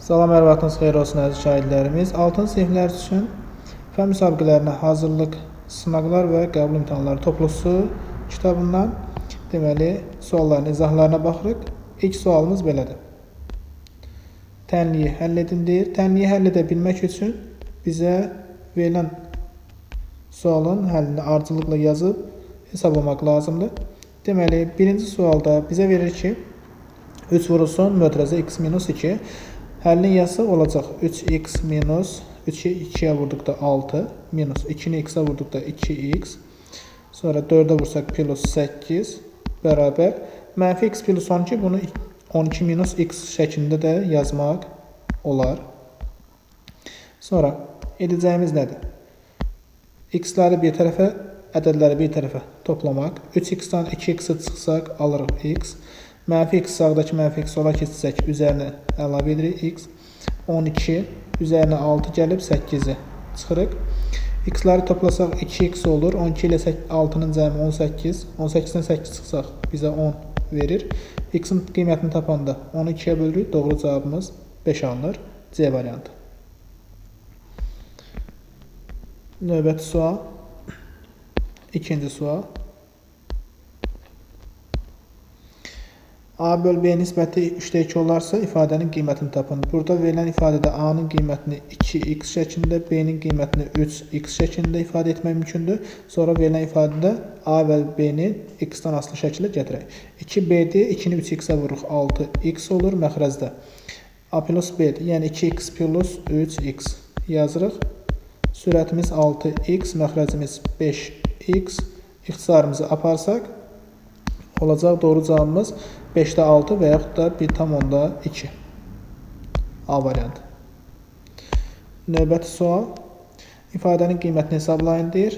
Salam, hər vaxtınız xeyir olsun əziz şagirdlərimiz. 6-cı siniflər üçün fənn müsabiqələrinə hazırlıq, sınaqlar və qəbul imtahanları toplusu kitabından deməli sualların izahlarına baxırıq. İlk sualımız belədir. Tənliyi həll edin deyir. Tənliyi həll edə bilmək üçün bizə verilən sualın həllini ardıcıllıqla yazıb hesablamaq lazımdır. Deməli, birinci sualda bizə verir ki, 3 vurulsun mötərizə x minus 2. Həllin yazısı olacaq 3x minus 3-ü 2-yə vurduqda 6 minus 2-ni x-ə vurduqda 2x, sonra 4-ə vursaq plus 8 bərabər mənfi x plus 12, bunu 12 minus x şəklində də yazmaq olar. Sonra edəcəyimiz nədir? X-ləri bir tərəfə, ədədləri bir tərəfə toplamaq. 3x-dan 2x-i çıxsaq alırıq x. Mənfi x sağdakı mənfi x sola keçsək üzərinə əlavə edirik x. 12 üzərinə 6 gəlib 8-i çıxırıq. X-ləri toplasaq 2x olur. 12 ilə 6-nın cəmi 18. 18-dən 8 çıxsaq bizə 10 verir. X-in qiymətini tapanda 12-yə bölürük. Doğru cavabımız 5 alınır. C variantı. Növbəti sual. İkinci sual. A böl B nisbəti 3-də 2 olarsa ifadənin qiymətini tapın. Burada verilən ifadədə A-nın qiymətini 2x şəklində, B-nin qiymətini 3x şəklində ifadə etmək mümkündür. Sonra verilən ifadədə A və B-ni x-dan asılı şəkildə gətirək. 2B-dir, 2-ni 3x-ə vururuq, 6x olur məxrəcdə. A plus B-dir, yəni 2x plus 3x yazırıq. Sürətimiz 6x, məxrəcimiz 5x. İxtisarımızı aparsaq, olacaq doğru cavabımız 5-də 6 və yaxud da 1,2. A variantı. Növbəti sual. İfadənin qiymətini hesablayın deyir.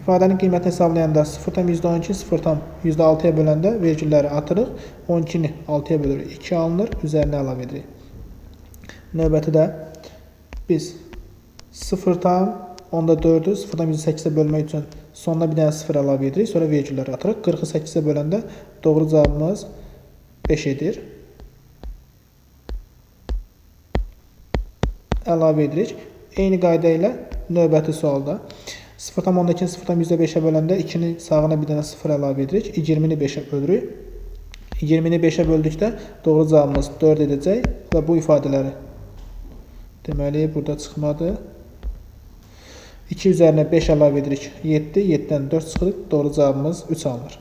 İfadənin qiymətini hesablayanda 0,12, 0,6-ya böləndə vergülləri atırıq. 12-ni 6-ya bölürük. 2 alınır, üzərinə əlavə edirik. Növbəti də biz 0,4-ü 0,8-ə bölmək üçün sonuna bir dənə 0 əlavə edirik. Sonra vergülləri atırıq. 40-ı 8-ə böləndə doğru cavabımız 5 edir. Əlavə edirik. Eyni qayda ilə növbəti sualda 0,2-ni 0,5-ə böləndə 2-ni sağına bir dənə 0 əlavə edirik. 20-ni 5-ə bölürük. 20-ni 5-ə böldükdə doğru cavabımız 4 edəcək və bu ifadələri deməli burada çıxmadı. 2 üzərinə 5 əlavə edirik. 7, 7-dən 4 çıxırıq. Doğru cavabımız 3 alınır.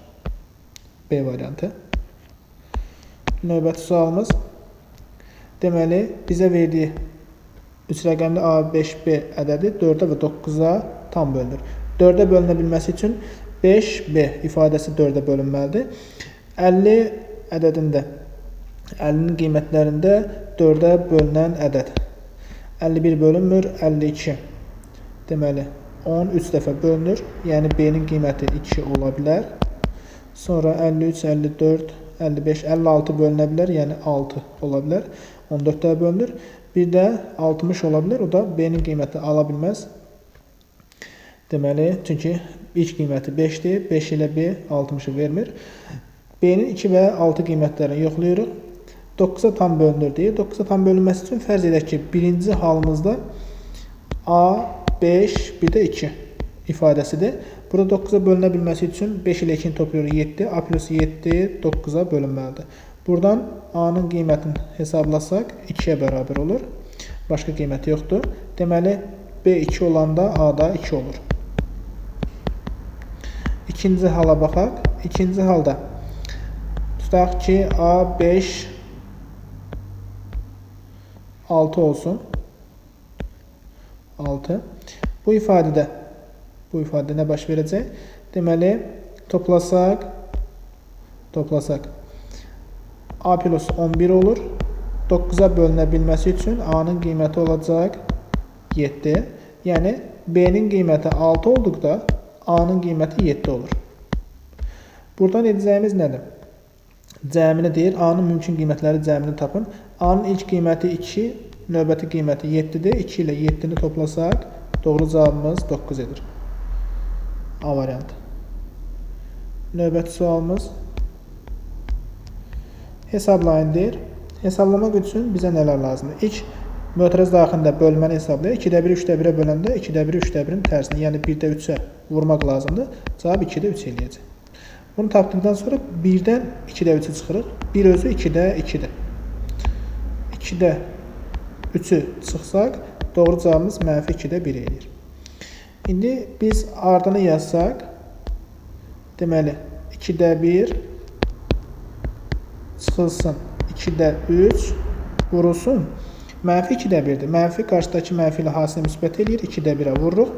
B variantı. Növbəti sualımız. Deməli, bizə verdiyi 3 rəqəmli A5B ədədi 4-ə və 9-a tam bölünür. 4-ə bölünə bilməsi üçün 5B ifadəsi 4-ə bölünməlidir. 50 ədədində, 50-nin qiymətlərində 4-ə bölünən ədəd. 51 bölünmür, 52. Deməli, 10 3 dəfə bölünür. Yəni, B-nin qiyməti 2 ola bilər. Sonra 53, 54, 55, 56 bölünə bilər. Yəni, 6 ola bilər. 14 dəfə bölünür. Bir də 60 ola bilər. O da B-nin qiyməti ala bilməz. Deməli, çünki ilk qiyməti 5-dir. 5 ilə B 60-ı vermir. B-nin 2 və 6 qiymətlərini yoxlayırıq. 9-a tam bölünür deyir. 9-a tam bölünməsi üçün fərz edək ki, birinci halımızda A 5, bir də 2 ifadəsidir. Burada 9-a bölünə bilməsi üçün 5 ilə 2-ni toplayırıq 7. A plus 7 9-a bölünməlidir. Buradan A-nın qiymətini hesablasaq 2-yə bərabər olur. Başqa qiyməti yoxdur. Deməli, B 2 olanda A da 2 olur. İkinci hala baxaq. İkinci halda tutaq ki, A 5, 6 olsun. 6. Bu ifadədə nə baş verəcək? Deməli, toplasaq A plus 11 olur. 9-a bölünə bilməsi üçün A-nın qiyməti olacaq 7. Yəni, B-nin qiyməti 6 olduqda A-nın qiyməti 7 olur. Buradan edəcəyimiz nədir? Cəmini deyir. A-nın mümkün qiymətləri cəmini tapın. A-nın ilk qiyməti 2, növbəti qiyməti 7-dir. 2 ilə 7-ni toplasaq, doğru cavabımız 9 edir. A variantı. Növbəti sualımız. Hesablayın deyir. Hesablamaq üçün bizə nələr lazımdır? İlk mötəriz daxilində bölməni hesablayır. 2-də 1-i 3-də 1-ə böləndə 2-də 1-i 3-də 1-in tərsini, yəni 1-də 3-ə vurmaq lazımdır. Cavab 2-də 3 eləyəcək. Bunu tapdıqdan sonra 1-dən 2-də 3-ü çıxırıq. 1 özü 2-də 2-dir. 2-də 3-ü çıxsaq, doğru cavabımız mənfi 2-də 1 eləyir. İndi biz ardını yazsaq, deməli 2-də 1 çıxılsın 2-də 3 vurulsun. Mənfi 2-də 1-dir. Mənfi qarşıdakı mənfi ilə hasilini müsbət eləyir. 2-də 1-ə vururuq.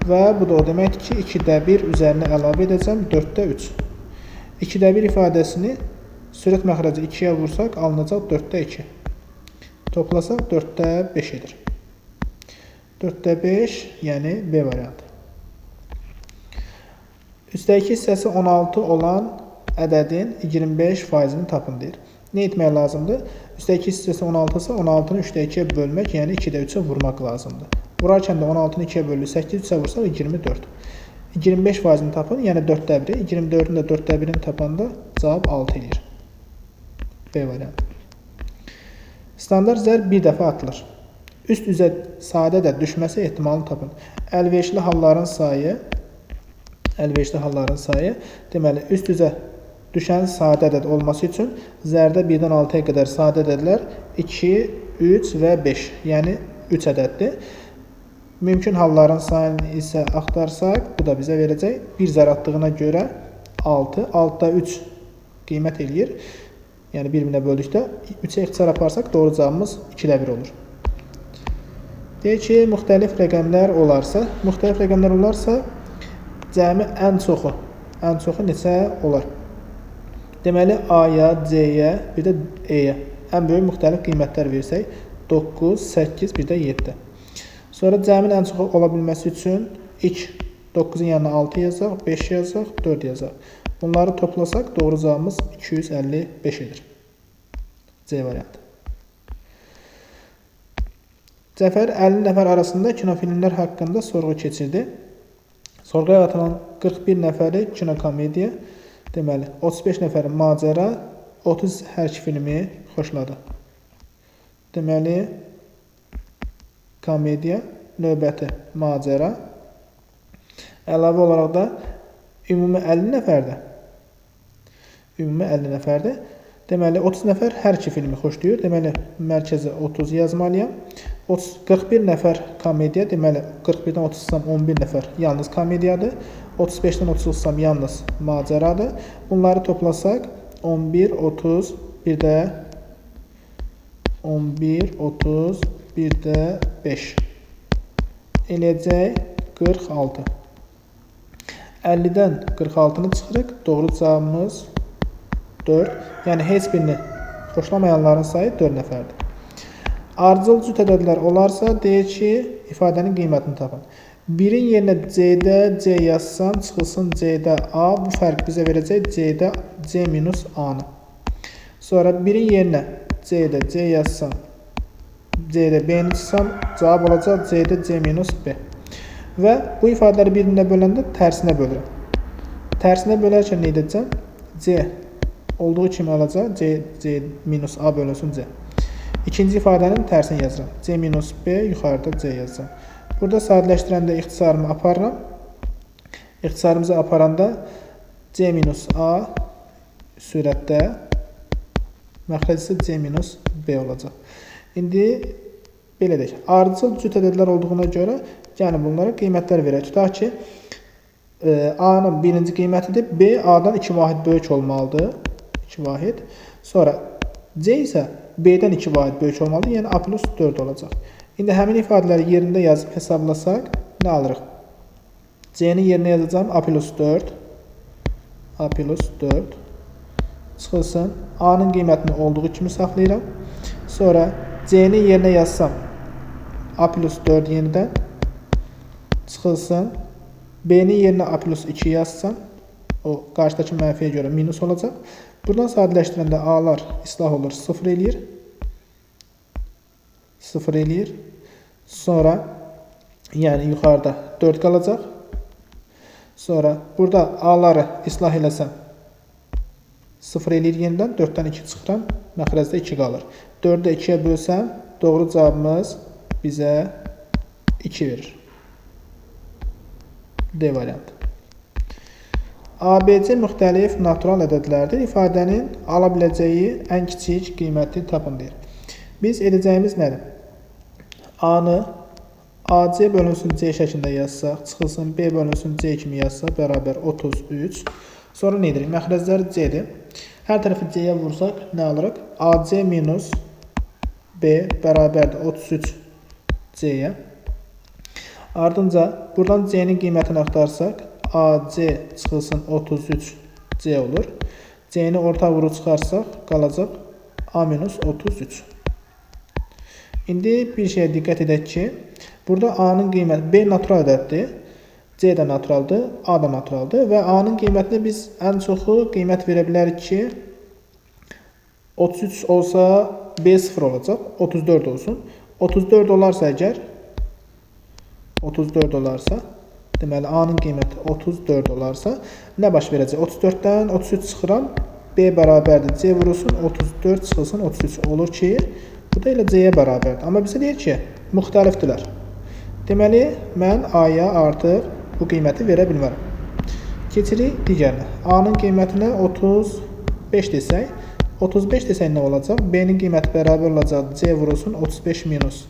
Və bu da o deməkdir ki, 2-də 1 üzərinə əlavə edəcəm 4-də 3. 2-də 1 ifadəsini sürət məxrəci 2-yə vursaq alınacaq 4-də 2. Toplasaq 4-də 5 edir. 4-də 5, yəni B variantı. 3-də 2 hissəsi 16 olan ədədin 25%-ni tapın deyir. Nə etmək lazımdır? 3-də 2 hissəsi 16 ise 16-nı 3-də 2-yə bölmək, yəni 2-də 3-ə vurmaq lazımdır. Vurarkən də 16-nı 2-yə bölürük, 8, 3-ə vursaq 24. 25%-ni tapın, yəni 4-də 1-i. 24-ün də 4-də 1-ini tapanda cavab 6 eləyir. B variantı. Standart zər bir dəfə atılır. Üst üzə sadə də düşməsi ehtimalını tapın. Əlverişli halların sayı, deməli üst üzə düşən sadə ədəd olması üçün zərdə 1-dən 6-ya qədər sadə ədədlər 2, 3 və 5, yəni 3 ədəddir. Mümkün halların sayını isə axtarsaq, bu da bizə verəcək. Bir zər atdığına görə 6, 6-da 3 qiymət eləyir. Yəni bir-birinə böldükdə 3-ə ixtisar aparsaq, doğru cavabımız 2-də 1 olur. Deyir ki, müxtəlif rəqəmlər olarsa, cəmi ən çoxu neçə olar? Deməli, A-ya, C-yə, bir də E-yə ən böyük müxtəlif qiymətlər versək, 9, 8, bir də 7. Sonra cəmin ən çoxu ola bilməsi üçün ilk 9-un yanına 6 yazaq, 5 yazaq, 4 yazaq. Bunları toplasaq, doğru cavabımız 255 edir. C variantı. Cəfər 50 nəfər arasında kinofilmlər haqqında sorğu keçirdi. Sorğuya atılan 41 nəfəri kinokomediya, deməli 35 nəfəri macəra, 30 hər iki filmi xoşladı. Deməli, komediya, növbəti macəra. Əlavə olaraq da ümumi 50 nəfərdir. Ümumi 50 nəfərdir. Deməli, 30 nəfər hər iki filmi xoşlayır. Deməli, mərkəzə 30 yazmalıyam. 41 nəfər komediya, deməli, 41-dən 30 çıxsam 11 nəfər yalnız komediyadır. 35-dən 30 çıxsam yalnız macəradır. Bunları toplasaq 11, 30, bir də 11, 30, bir də 5. Eləyəcək 46. 50-dən 46-nı çıxırıq. Doğru cavabımız 4. Yəni, heç birini xoşlamayanların sayı 4 nəfərdir. Ardıcıl cüt ədədlər olarsa, deyir ki, ifadənin qiymətini tapın. 1-in yerinə C-də C yazsam, çıxılsın C-də A. Bu fərq bizə verəcək C-də C minus A-nı. Sonra 1-in yerinə C-də C yazsam, C-də B-ni çıxsam, cavab olacaq C-də C minus B. Və bu ifadələri bir-birinə böləndə tərsinə bölürəm. Tərsinə bölərkən nə edəcəm? C olduğu kimi alacaq. C, C minus A bölünsün C. İkinci ifadənin tərsini yazıram. C minus B, yuxarıda C yazacağam. Burada sadələşdirəndə ixtisarımı aparıram. İxtisarımızı aparanda C minus A sürətdə məxrəc isə C minus B olacaq. İndi belə deyək. Ardıcıl cüt ədədlər olduğuna görə, yəni bunlara qiymətlər verək. Tutaq ki, A-nın birinci qiymətidir. B A-dan 2 vahid böyük olmalıdır. 2 vahid. Sonra C isə B-dən 2 vahid böyük olmalıdır. Yəni A plus 4 olacaq. İndi həmin ifadələri yerində yazıb hesablasaq nə alırıq? C-nin yerinə yazacağım A plus 4. A plus 4 çıxılsın. A-nın qiymətini olduğu kimi saxlayıram. Sonra C-nin yerinə yazsam A plus 4 yenidən çıxılsın. B-nin yerinə A plus 2 yazsam o qarşıdakı mənfiyə görə minus olacaq. Buradan sadələşdirəndə A-lar islah olur, 0 eləyir. 0 eləyir. Sonra yəni yuxarıda 4 qalacaq. Sonra burada A-ları islah eləsəm 0 eləyir yenidən. 4-dən 2 çıxıram. Məxrəcdə 2 qalır. 4-ü də 2-yə bölsəm, doğru cavabımız bizə 2 verir. D variantı. ABC müxtəlif natural ədədlərdir. İfadənin ala biləcəyi ən kiçik qiyməti tapın deyir. Biz edəcəyimiz nədir? A-nı AC bölünsün C şəklində yazsaq, çıxılsın B bölünsün C kimi yazsaq, bərabər 33. Sonra nə edirik? Məxrəcləri C-dir. Hər tərəfi C-yə vursaq nə alırıq? AC minus B bərabərdir 33 C-yə. Ardınca buradan C-nin qiymətini axtarsaq, AC çıxılsın 33 C olur. C-ni orta vurub çıxarsaq, qalacaq A minus 33. İndi bir şeyə diqqət edək ki, burada A-nın qiyməti, B natural ədəddir, C də naturaldır, A da naturaldır və A-nın qiymətinə biz ən çoxu qiymət verə bilərik ki, 33 olsa B 0 olacaq, 34 olsun. 34 olarsa əgər, 34 olarsa, deməli A-nın qiyməti 34 olarsa, nə baş verəcək? 34-dən 33 çıxıram, B bərabərdir, C vurulsun, 34 çıxılsın, 33 olur ki, bu da elə C-yə bərabərdir. Amma bizə deyir ki, müxtəlifdirlər. Deməli, mən A-ya artıq bu qiyməti verə bilmərəm. Keçirik digərinə. A-nın qiymətinə 35 desək, 35 desək nə olacaq? B-nin qiyməti bərabər olacaq C vurulsun 35 minus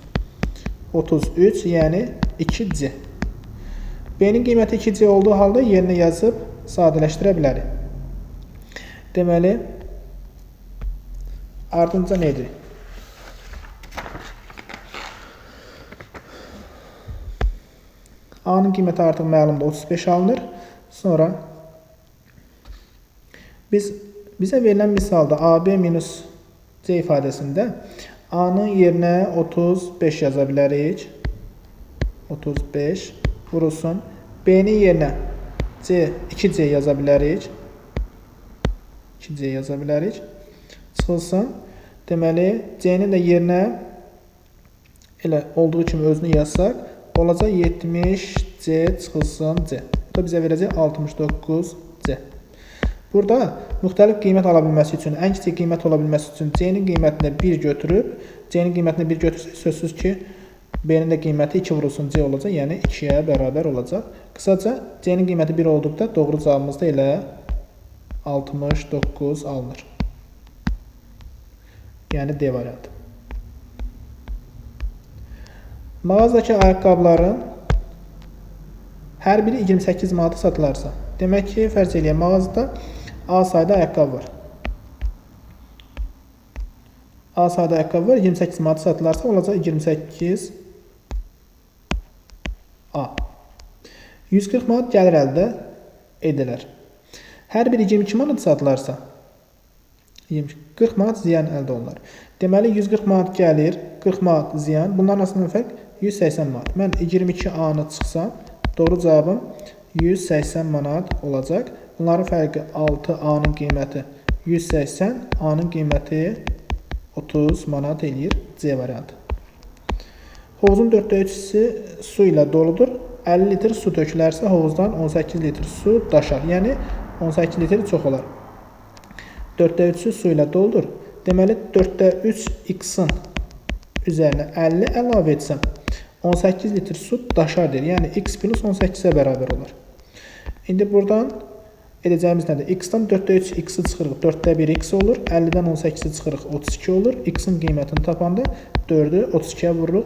33, yəni 2C. B-nin qiyməti 2C olduğu halda yerinə yazıb sadələşdirə bilərik. Deməli, ardınca nə edirik? A-nın qiyməti artıq məlumdur, 35 alınır. Sonra bizə verilən misalda AB minus C ifadəsində A-nın yerinə 35 yaza bilərik. 35 vurulsun. B-nin yerinə 2C yaza bilərik. 2C yaza bilərik. Çıxılsın. Deməli, C-nin də yerinə elə olduğu kimi özünü yazsaq, olacaq 70C çıxılsın C. Bu da bizə verəcək 69C. Burada müxtəlif qiymət ala bilməsi üçün, ən kiçik qiymət ola bilməsi üçün C-nin qiymətinə 1 götürüb, C-nin qiymətinə 1 götürsək, sözsüz ki, B-nin də qiyməti 2 vurulsun C olacaq, yəni 2-yə bərabər olacaq. Qısaca, C-nin qiyməti 1 olduqda doğru cavabımız da elə 69 alınır. Yəni D variantı. Mağazadakı ayaqqabıların hər biri 28 manata satılarsa, demək ki, fərz eləyək, mağazada A sayda ayaqqabı var. A sayda ayaqqabı var, 28 manata satılarsa, olacaq 28 A. 140 manat gəlir əldə edilər. Hər biri 22 manat satılarsa, 40 manat ziyan əldə olunur. Deməli, 140 manat gəlir, 40 manat ziyan. Bunların arasında fərq 180 manat. Mən 22 A-nı çıxsam, doğru cavabım 180 manat olacaq. Bunların fərqi 6 A-nın qiyməti 180, A-nın qiyməti 30 manat eləyir. C variantı. Hovuzun 4-də 3-ü su ilə doludur. 50 litr su tökülərsə, hovuzdan 18 litr su daşar. Yəni, 18 litr çox olar. 4-də 3-ü su ilə doludur. Deməli, 4-də 3 x-in üzərinə 50 əlavə etsəm, 18 litr su daşar deyir. Yəni, x plus 18-ə bərabər olar. İndi buradan edəcəyimiz nədir? X-dan 4-də 3 x-i çıxırıq, 4-də 1 x olur. 50-dən 18-i çıxırıq, 32 olur. X-in qiymətini tapanda 4-ü 32-yə vururuq.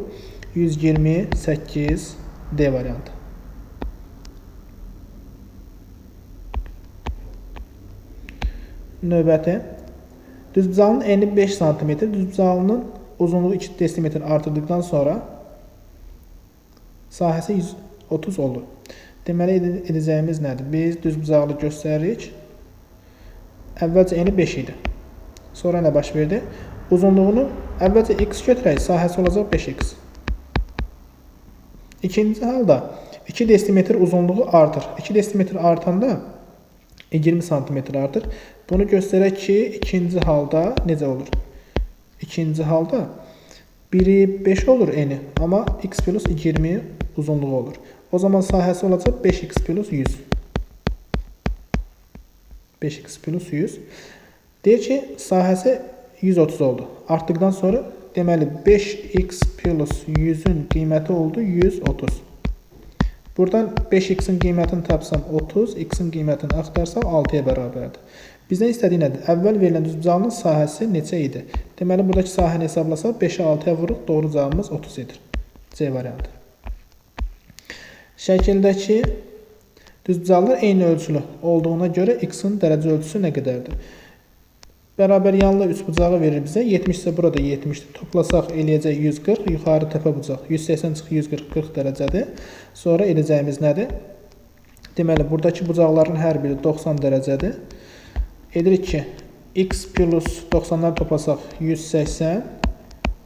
128 D variantı. Növbəti. Düzbucağının eni 5 sm, düzbucağının uzunluğu 2 desimetr artırdıqdan sonra sahəsi 130 olur. Deməli, edəcəyimiz nədir? Biz düzbucaqlı göstəririk. Əvvəlcə eni 5 idi. Sonra nə baş verdi? Uzunluğunu əvvəlcə x götürək, sahəsi olacaq 5x. İkinci halda 2 desimetr uzunluğu artır. 2 desimetr artanda 20 sm artır. Bunu göstərək ki, ikinci halda necə olur? İkinci halda biri 5 olur eni, amma x plus 20 uzunluğu olur. O zaman sahəsi olacaq 5x plus 100. 5x plus 100. Deyir ki, sahəsi 130 oldu. Artdıqdan sonra deməli 5x plus 100-ün qiyməti oldu 130. Buradan 5x-in qiymətini tapsam 30, x-in qiymətini axtarsam 6-ya bərabərdir. Bizdən istədiyi nədir? Əvvəl verilən düzbucaqlının sahəsi neçə idi? Deməli, buradakı sahəni hesablasaq 5-i 6-ya vuruq, doğru cavabımız 30 edir. C variantı. Şəkildəki düzbucaqlar eyni ölçülü olduğuna görə x-in dərəcə ölçüsü nə qədərdir? Bərabər yanlı üçbucağı verir bizə. 70 isə burada 70-dir. Toplasaq eləyəcək 140. Yuxarı təpə bucaq 180 çıx 140, 40 dərəcədir. Sonra edəcəyimiz nədir? Deməli, buradakı bucaqların hər biri 90 dərəcədir. Edirik ki, x plus 90-ları toplasaq 180,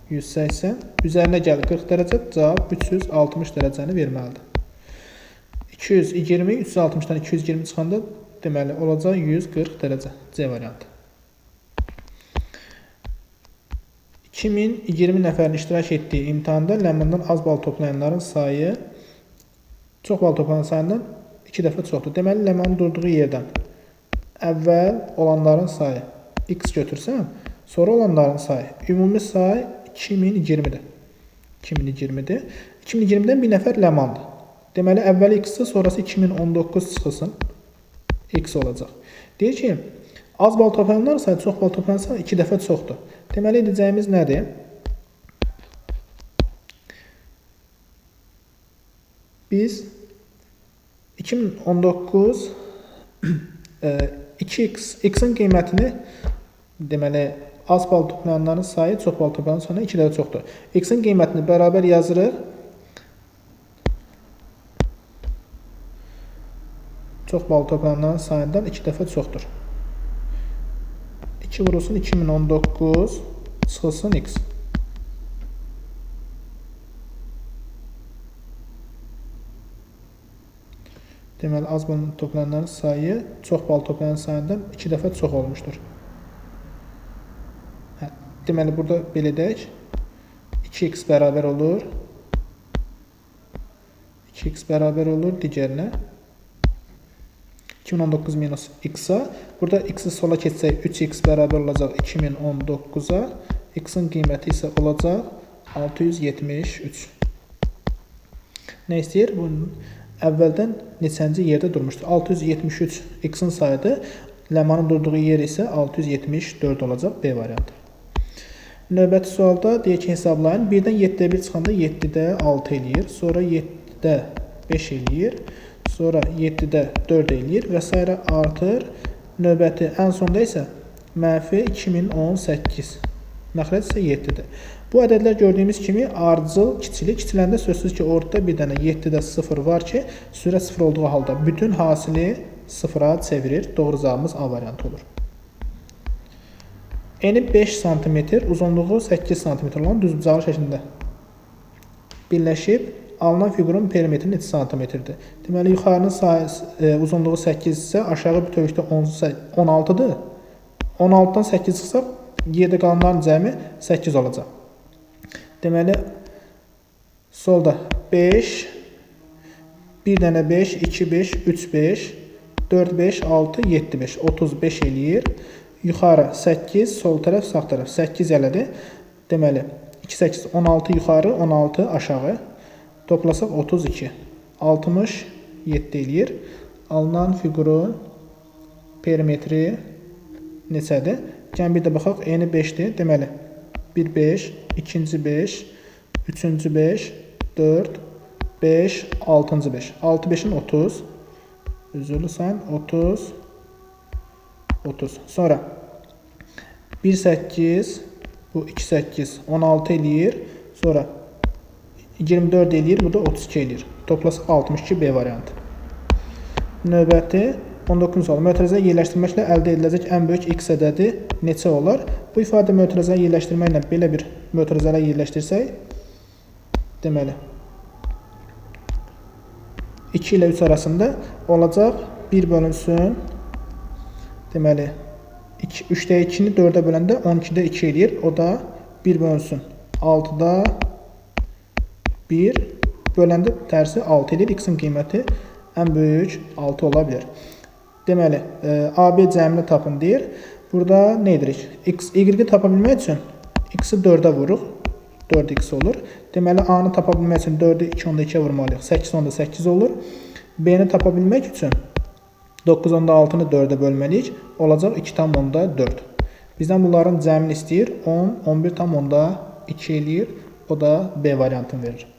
180. Üzərinə gəl 40 dərəcə, cavab 360 dərəcəni verməlidir. 220, 360-dan 220 çıxanda deməli, olacaq 140 dərəcə. C variantı. 2020 nəfərin iştirak etdiyi imtahanda Ləmandan az bal toplayanların sayı çox bal toplayan sayından 2 dəfə çoxdur. Deməli, Ləmanın durduğu yerdən əvvəl olanların sayı x götürsəm, sonra olanların sayı, ümumi say 2020-dir. 2020-dir. 2020-dən bir nəfər Ləmandır. Deməli, əvvəli x-dir, sonrası 2019 çıxılsın, x olacaq. Deyir ki, az bal toplayanların sayı çox bal toplayan sayı 2 dəfə çoxdur. Deməli, edəcəyimiz nədir? Biz 2019 2x, x-in qiymətini deməli, az bal toplayanların sayı çox bal toplayanların sayından 2 dəfə çoxdur. X-in qiymətini bərabər yazırıq. Çox bal toplayanların sayından 2 dəfə çoxdur. 2 vurulsun 2019 çıxılsın x. Deməli, az bal toplayanların sayı çox bal toplayan sayından 2 dəfə çox olmuşdur. Hə, deməli, burada belə deyək. 2x bərabər olur. 2x bərabər olur digərinə. 2019 minus x-a. Burada x-i sola keçsək 3x bərabər olacaq 2019-a. X-in qiyməti isə olacaq 673. Nə istəyir? Bunun əvvəldən neçənci yerdə durmuşdur? 673 x-in sayıdır. Ləmanın durduğu yer isə 674 olacaq. B variantı. Növbəti sualda deyir ki, hesablayın. 1-dən 7-də 1 çıxanda 7-də 6 eləyir. Sonra 7-də 5 eləyir. Sonra 7-də 4 eləyir və s. artır. Növbəti ən sonda isə mənfi 2018. Məxrəc isə 7-dir. Bu ədədlər gördüyümüz kimi ardıcıl kiçilir. Kiçiləndə sözsüz ki, ortada bir dənə 7-də 0 var ki, sürət 0 olduğu halda bütün hasili 0-a çevirir. Doğru cavabımız A variantı olur. Eni 5 sm, uzunluğu 8 sm olan düzbucaqlı şəklində birləşib alınan fiqurun perimetri neçə santimetrdir? Deməli, yuxarının sayısı, uzunluğu 8 isə aşağı bütövlükdə 16-dır. 16-dan 8 çıxsaq, yerdə qalanların cəmi 8 olacaq. Deməli, solda 5, 1 dənə 5, 2, 5, 3, 5, 4, 5, 6, 7, 5, 35 eləyir. Yuxarı 8, sol tərəf, sağ tərəf 8 elədi. Deməli, 2, 8, 16 yuxarı, 16 aşağı. Toplasaq 32, 67 eləyir. Alınan fiqurun perimetri neçədir? Gəlin bir də baxaq, eni 5-dir. Deməli, 1, 5, 2-ci 5, 3-cü 5, 4, 5, 6-cı 5. 6, 5-in 30. Üzürlü sayın, 30, 30. Sonra 1, 8, bu 2, 8, 16 eləyir. Sonra 24 eləyir, bu da 32 eləyir. Toplasaq 62 B variantı. Növbəti 19-cu sual. Mötərizəni yerləşdirməklə əldə ediləcək ən böyük x ədədi neçə olar? Bu ifadə mötərizəni yerləşdirməklə belə bir mötərizələr yerləşdirsək, deməli, 2 ilə 3 arasında olacaq 1 bölünsün, deməli, 3-də 2-ni 4-ə böləndə 12-də 2 eləyir. O da 1 bölünsün 6-da 1 böləndə tərsi 6 eləyir. X-in qiyməti ən böyük 6 ola bilər. Deməli, AB cəmini tapın deyir. Burada nə edirik? X, Y-i tapa bilmək üçün X-i 4-ə vururuq. 4x olur. Deməli, A-nı tapa bilmək üçün 4-ü 2,2-yə vurmalıyıq. 8,8 olur. B-ni tapa bilmək üçün 9,6-nı 4-ə bölməliyik. Olacaq 2,4. Bizdən bunların cəmini istəyir. 10, 11,2 eləyir. O da B variantını verir.